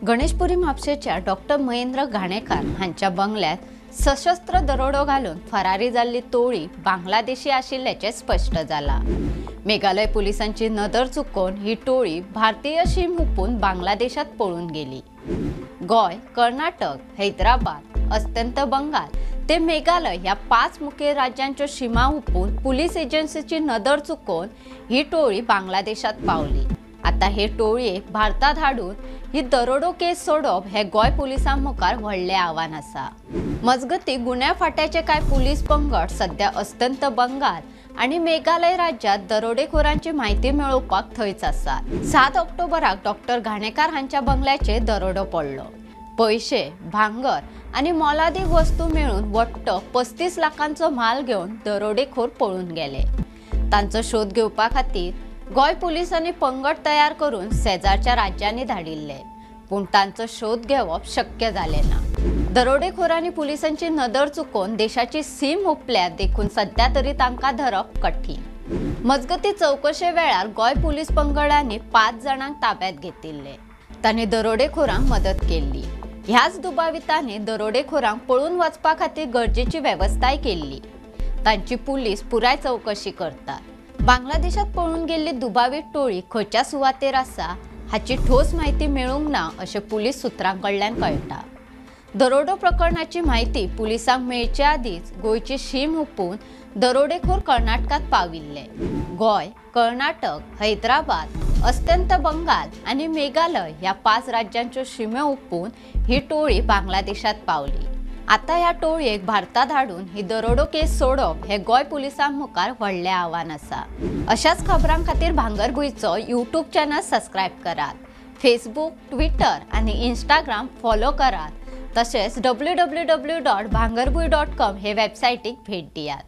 Ganeshpuri म्हापशेच्या doctor Mahendra Ghanekar हांच्या बंगल्यात सशस्त्र दरोडो घालून फरारी जाल्ली टोळी बांगलादेशी आशिल्ल्याचें स्पश्ट जाला। मेघालय पुलिसांची नदर चुकोवन ही टोळी भारतीय शीम हुपून बांगलादेशात पळून गेली। गोंय, कर्नाटक, हैदराबाद, अस्तंत बंगाल ते मेघालय ह्या 5 मुखेल राज्यांच्यो शिमा हुपून पुलीस एजन्सीची नदर चुकोवन ही टोळी बांगलादेशात पावली। आता हे टोळयेक भारतात हाडून ही दरोडो केस सोडप हे गोंय पुलिसां मुखार व्हडलें आव्हान आसा। मजगती गुन्यांव फांट्याचे कांय पुलीस पंगड सध्या अस्तंत बंगाल आनी मेघालय राज्यात दरोडेखोरांची म्हायती मेळोवपाक थंयच आसात। 7 ऑक्टोबराक डॉक्टर घाणेकार हांच्या बंगल्याचेर दरोडो पडलो। पैशे, भांगर आनी मोलादीक वस्तू मेळून वट्ट 35 लाखांचो म्हाल घेवन दरोडेखोर पळून गेले। तांचो शोध घेवपा खातीर गोंय पुलिसांनी पंगड तयार करून शेजारच्या राज्यांनी धाडिल्ले, पूण तांचो शोध घेवप शक्य जालें ना। दरोडेखोरांनी पुलिसांची नदर चुकोवन देशाची सीम हुपल्या देखून सध्या तरी तांकां धरप कठीण। मजगती चवकशे वेळार गोंय पुलीस पंगडांनी 5 जाणांक ताब्यात घेतिल्ले। तांणी दरोडेखोरांक मदत केल्ली। ह्याच दुबावितांनी दरोडेखोरांक पळून वचपा खातीर गरजेची वेवस्थाय केल्ली। तांची पुलीस पुराय चवकशी करतात। बांगलादेशात पळून गेल्ली दुबावीत टोळी खंयच्या सुवातेर आसा हाची ठोस म्हायती मेळूंक ना अशें पुलीस सुत्रां कडल्यान कळटा। दरोडो प्रकरणाची म्हायती पुलिसांक मेळचे आदींच गोंयची शीम हुपून दरोडेखोर कर्नाटकांत पाविल्ले। गोंय, कर्नाटक, हैदराबाद, अस्तंत बंगाल आनी मेघालय ह्या 5 राज्यांच्यो शिम्यो हुपून ही टोळी बांगलादेशात पावली। आता ह्या टोळयेक भारतात हाडून ही दरोडो केस सोडप हे गोंय पुलिसां मुखार व्हडलें आव्हान आसा। अशाच खबरां खातीर भांगरभूंयचो यूट्यूब चॅनल सबस्क्रायब करात, फेसबूक, ट्विटर आनी इंस्टाग्राम फॉलो करात, तशेंच www.bhangarbhuin.com हे वेबसायटीक भेट दियात।